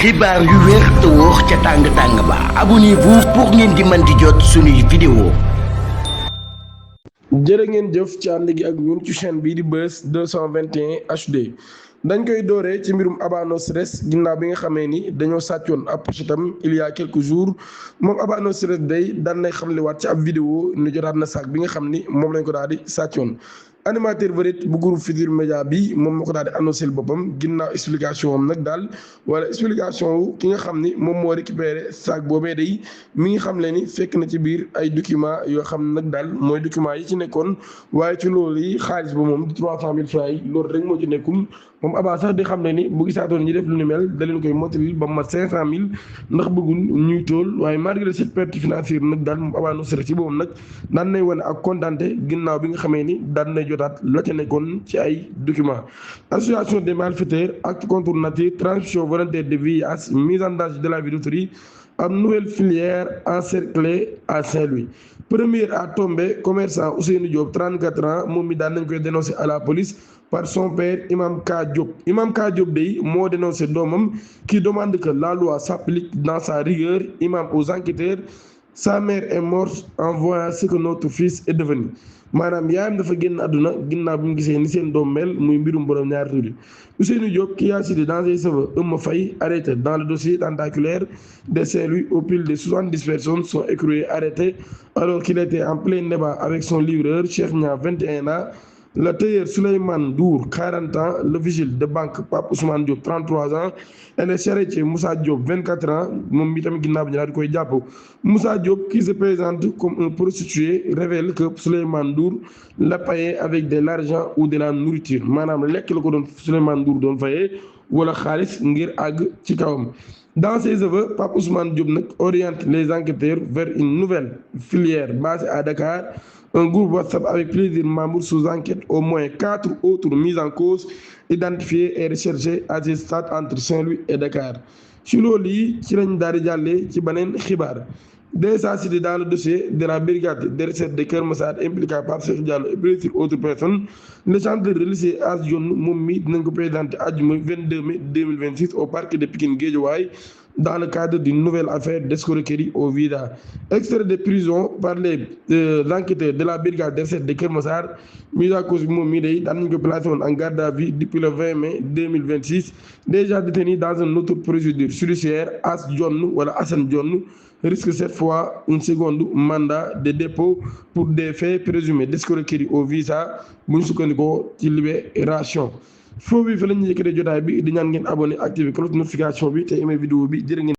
xibaar yu wér te wóor ca tàng-tàng ba abonnez-vous pour ngeen di mën di jot suñuy vidéo. jërë ngeen jëf ci ànd gi ak ñun ci chaîne bii di Buzz 221 HD dañ koy dooree ci mbirum Aba No Stress ginnaaw bi nga xamee ni dañoo sàccoon ab pochetam il y a quelques jours moom Aba No Stress day daan nay xamlewaat ci ab vidéo ni jotaat na sac bi nga xam ni moom lañ ko daal di sàccoon. animateur vedette bu groupe Futurs Médias bi moom moo ko daal di annoncé boppam ginnaaw explication am nag daal wala explication wu ki nga xam ni moom moo récupéré sac boobee day mi ngi xam le ni fekk na ci biir ay documents yoo xam nag daal mooy documents yi ci nekkoon waaye ci loolu yi xaalis ba moom 300 000 francs yi loolu rek moo ci nekkum moom Aba sax di xam ne ni bu gisaatoon ñi def lu ni mel da leen koy mottali ba mat 500 000 ndax bëggul ñuy tool waaye malgré cette perte financière nag daal moom Aba No Stress ci boppam nag daan nay wane ak kontaante ginnaaw bi nga xamee ni daan nay jotaat la ca nekkoon ci ay documents. Association des malfaiteurs, acte contre nature, transmission volontaire de VIH, mise en danger de la vie d'autrui, am nouvelle filière encerclée à Saint-Louis. Premier à tomber, commerçant Ousseynou Diop 34 ans moom mi daan nañ koy dénoncé à la police par son père Imam Ka Diop. Imam Ka Diop day moo dénoncé doomam qui demande que la loi s'applique dans sa rigueur. Imam aux enquêteurs, sa mère est morte en voyant ce que notre fils est devenu. maanaam yaayam dafa génn àdduna ginnaaw bi mu gisee ni seen doom mel muy mbirum borom ñaari tur yi. Ousseynou Diop qui a cité dans ses cheveux Eumeu Faye arrêté dans le dossier tentaculaire de Saint-Louis où plus de 70 personnes sont écrouées arrêtées alors qu'il était en plein débat avec son livreur Cheikh Niang 21 ans. Le tailleur Souleymane Ndour 40 ans, le vigile de banque Pape Ousmane Diop 33 ans et le charretier Moussa Diop 24 ans moom mi tamit ginnaaw bi ñu daal di koy jàpp. Moussa Diop qui se présente comme un prostitué révèle que Souleymane Ndour l'a payé avec de l'argent ou de la nourriture maanaam lekk la ko doon Souleymane Ndour doon fayee wala xaalis ngir àgg ci kawam. Dans ses aveux, Pape Ousmane Diop nag oriente les enquêteurs vers une nouvelle filière basée à Dakar. Un groupe WhatsApp avec plusieurs membres sous enquête, au moins 4 autres mises en cause identifiées et recherchées à ce stade entre Saint-Louis et Dakar. ci loolu yi ci lañ daal di jàllee ci beneen xibaar. Déjà cité dans le dossier de la brigade de recherche de Keur Massar impliquant Pape Cheikh Diallo et plusieurs autres personnes, le chanteur religieux As Dione moom mi dinañ ko présenté àjjuma 22 mai 2026 au parquet de Pikine Guédiawaye dans le cadre d'une nouvelle affaire d'escroquerie au visa. Extrait de prison par les enquêteurs de la brigade de recherche de Keur Massar mise à cause bi moom mii day daan nañ ko placé woon en garde à vue depuis le 20 mai 2026 déjà détenu dans une autre procédure judiciaire. As Dione wala Assane Dione risque cette fois un second mandat de dépôt pour des faits présumés d'escroquerie au visa bu ñu sukkandikoo ci Libération. foofu bi fa la ñuy yëkkatee jotaay bi di ñaan ngeen abonné activé cloche notification bi te aimé vidéo bi jërë ngeen